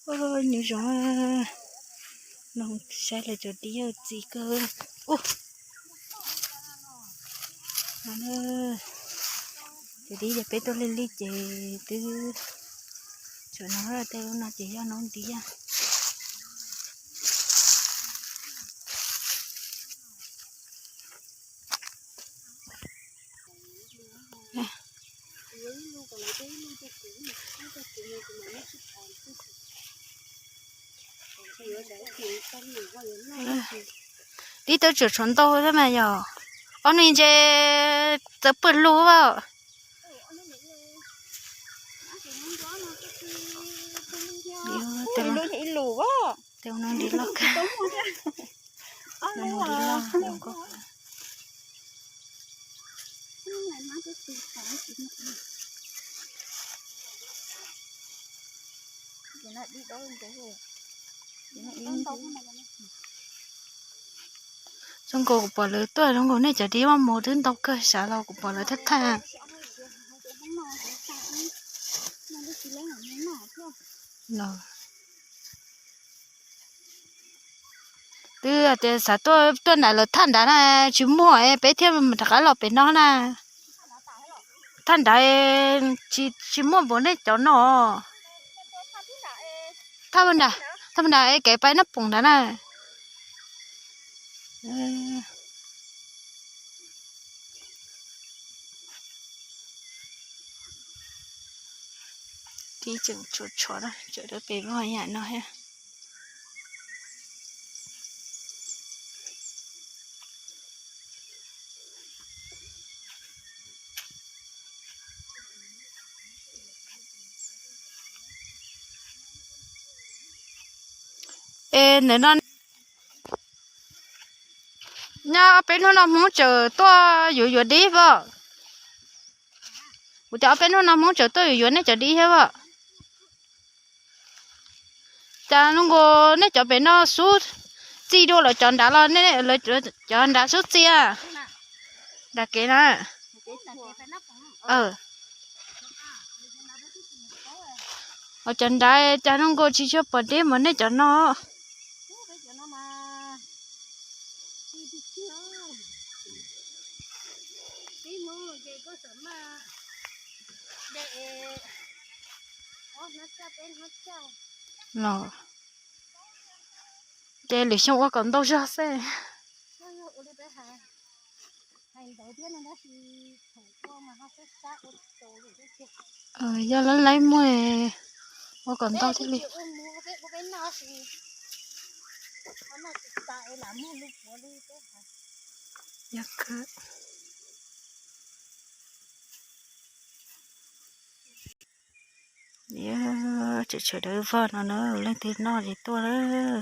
Nws zoo, no saib lawv cov dib txi kawg. Ub, cov dib ces peb tuaj lig lig ces twb tsam no, tej lub no ces yog noob dib. Dib twb tseem tshuav ntau thiab mas yog ob hnub ntse txawv pawg lug as. Ib lub ib lub, tej no dib loj kawg. Zoo nkaus kuv pom lawv tuaj, zoo nkaus nej cov dib maj mus twb ntau kawg, sav los kuv pom lawv thaj thaj los. Twb tias xav tuaj, tuaj nram lawv thaj nrad na, tsis muaj es peb thiaj rov qab los pem no na. Thaj nrad tsis, tsis muaj npaum nej cov no. Thaj nrad, thaj nrad es kev pais Naj Poom nrad na. Dib tseem tshuav tshuav na, tseem dawb pes vog yam no thiab. Es ntawm no nyob peb hnub no Hmoob tseem tuaj yuav yuav dib pom? Kuv tias ob peb hnub no Hmoob tseem tuaj yuav yuav nej cov dib thiab pom? Cas zoo nkaus nej cov pem no xub txi dua lawv cov nrad los, cov nrad xub txi a? Nram kev na. Os, cov nrad cas zoo nkaus tsis tshua pom deb mas nej cov no. Los ces lwm xyoo ua kom ntau zog xwb. Yog laib laib muaj ua kom ntau thiaj li. Tseem tshuav dawb vog no na, leej twg noj ces tuaj lawm.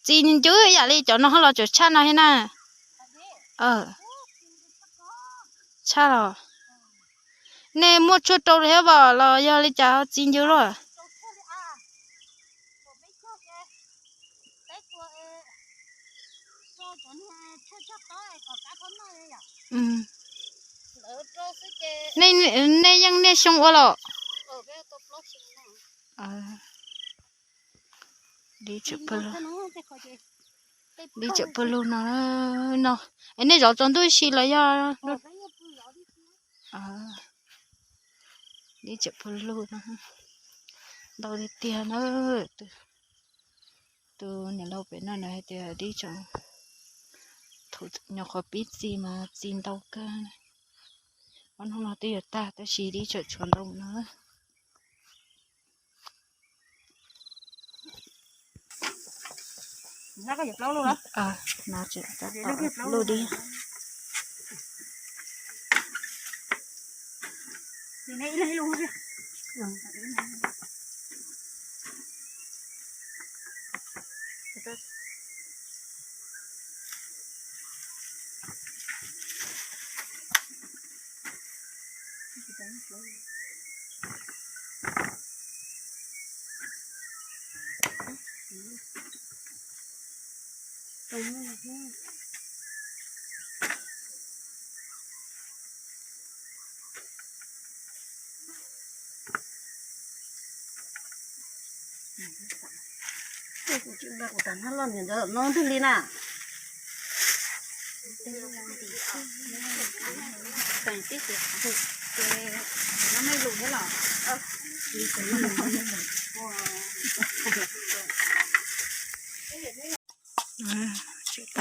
Txiv ncw yam li cov no los tseem tshaj no thiab na. Tshaj los. Nej muaj tshuaj rau thiab pom los yog li cas txiv ncw luaj? Nej yeej niaj xyoo ua los? Dib tseem pawg lug no no. Es nej zov tsaus ntuj si los yog? Dib tseem pawg lug no. Ntau tiag tiag na. Tus niam laus pem no nws hais tias dib tseem, thaum nyuam qhuav pib txi mas txi ntau kawg. Ob hnub no twb yuav tag tab sis dib tseem tshuav ntau no. Lub dib. Kuv tsis nqa kuv tas hnab loj niam ntawd no twg li na.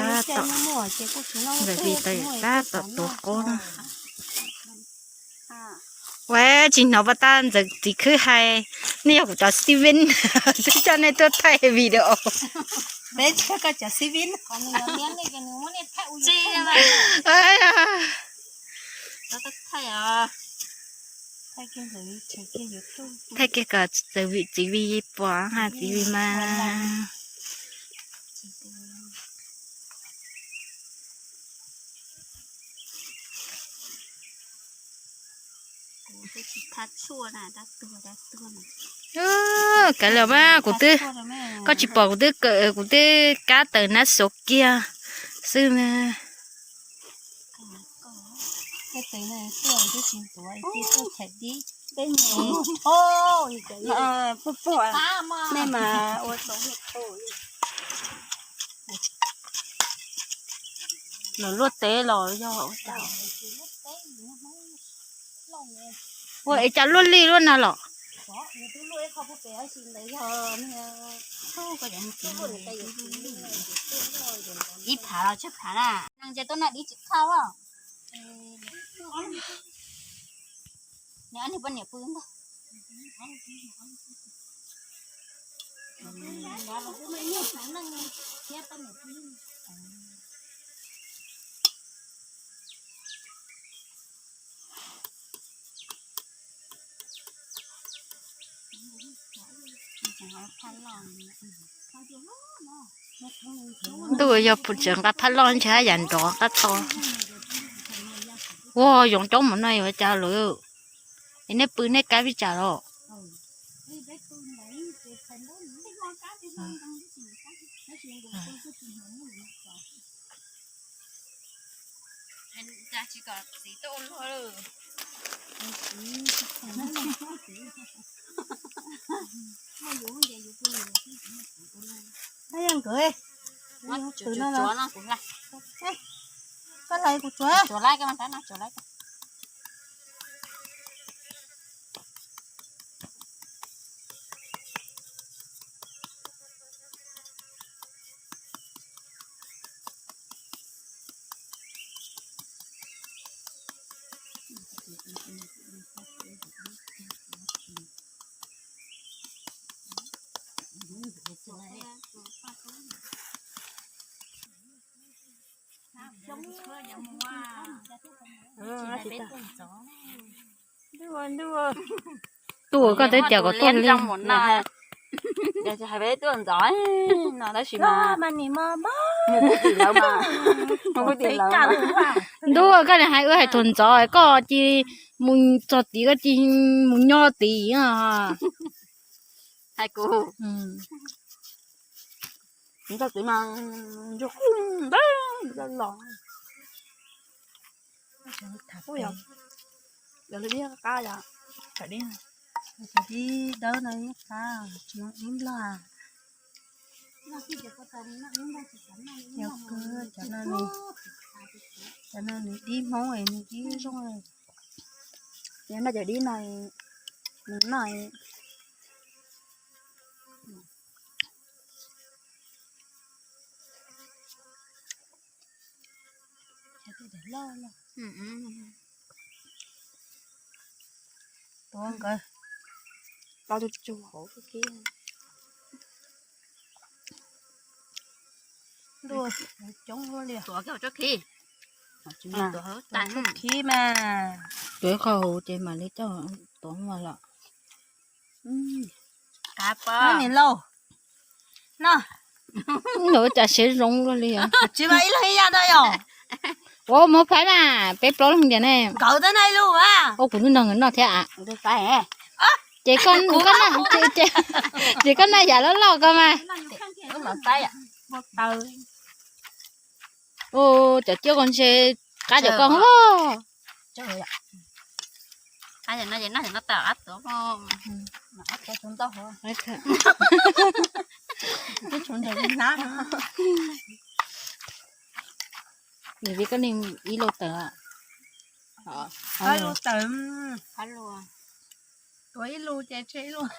Ntxawm Vij tab tom tuav qub na. Ua tsis hnov pas tas Ntxawm txiv khwb hais, nej yog kuv cov sib vib xwb coj nej tuaj thaij video. Peb cov sib vib. Thaij kiag kom Ntxawm Vij txiv Vij pom ha txiv Vij mas. Kav liam mas kuv twb, koj tsis pom kuv twb, kuv twb kab tawm nab xov kiag xwb na. Lawv luaj teb los yog ua cas? Ua es cas luaj li luaj na los? Ib phav los tsib phav na. Neeg nce tuaj noj dib tsis khau. Nws ob niag poj niam pw ntag. Ntuj, yog pum tseem nqa phab loj ntshe haj yam nrov qab tho. Ua yoov coob mus no yuav cas lawm? Es nej pw nej kab vij tsam los? Koj hlais kuv tsuav. Ntuj, koj twb tias kom tuaj li. Hais peb tuaj ntxov no tab sis mas mus kuv tim lawv mas, mus kuv tim lawv. Ntuj, koj niam hais wb hais thaum ntxov koj cia mus txog tid koj cia mus nyob tid. Hais kuv ntxog tid mas ntsuag qub ntawd los. Cov dib qab yom, cov dib dawb no ib qab, tsis zoo dib nplog. Yog kawg, cov no nws, cov no nws dib Hmoob es nws dib zoo. Yog noj cov dib no, nws noj. Tuav nkawd tau tsuj tsuag hauv txoj kev. Ntuj, coob luaj li. Tuav txoj kev, tuav txoj kev mas. Tuav ib qho hauv ces mam li coj tuav mus lawm. Ntuj, cas siav zoo luaj li. Tsis mas ib leeg ib yam ntag yom. Ua mus phaib mas peb plaub leeg ntiag ne. Nkawd tab na ib lub mas. Ua kuv twb nrog nkawd noj thiab. Ces koj, ces koj noj yam loj loj ko mas. Ua cov ciab ko ntshe qab cov ko. Qab no ces noj ces noj tau ob tuav. Ob tuav tsuv ntau hov. Tsuv ntau hnab. Nws vim koj li ib lub tawm. Ib lub tawm. Tuav ib lub ces tseg ib lub.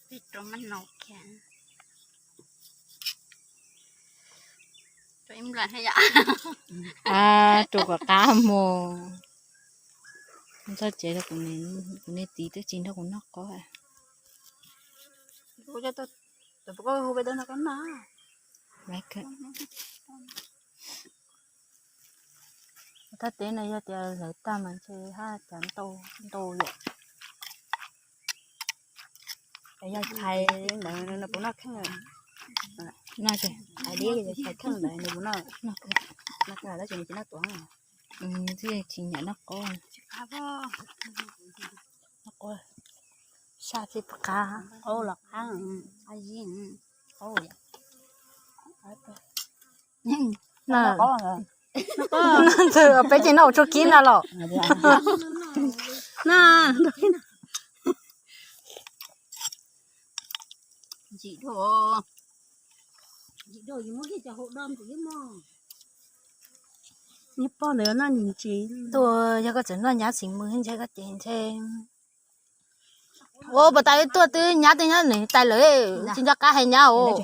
Peb rau mab nau kiag. Rau ib nplas thiab yom. Rau kom qab mus. Txog tsev kuv niam txiv twb tsis nrog kuv noj qos. Thaj teb no yog tias lawv tag mas ntshe haj cas ntau ntau yom. Yog hais ntawd nws puas noj kheej? Noj ces hais li hais kheej ntawd nws puas noj? Noj kawg, tab sis nws tsis noj tuav. Nws tsis nyiam noj qos. Noj qos, saj tsis qab, qaub los qab, qab zib, qaub. Ntxawm peb ces noj ua tsuj kib na los. Ntsim dhau, ntsim dhau yus muab kiag cov hau do ntxiv mog. Niag pog ntawd noj ntsim. Tuaj yog koj txawm noj nyab xim mws ntshe koj ces ntshe. Ua puas tas tuaj twb nyab twb nyob nws tais lawm, tsis nco qab hais nyab os.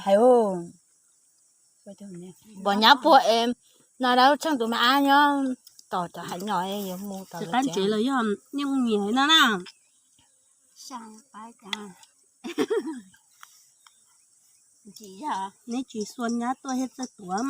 Pom nyab puag es no dab tsheej tus me ab nyob tos cov hais nyom yuav mus tom qab tsev los yog niaj mus nyiam no na. Neb tsis xua nyab tuaj thiab txawj tuav.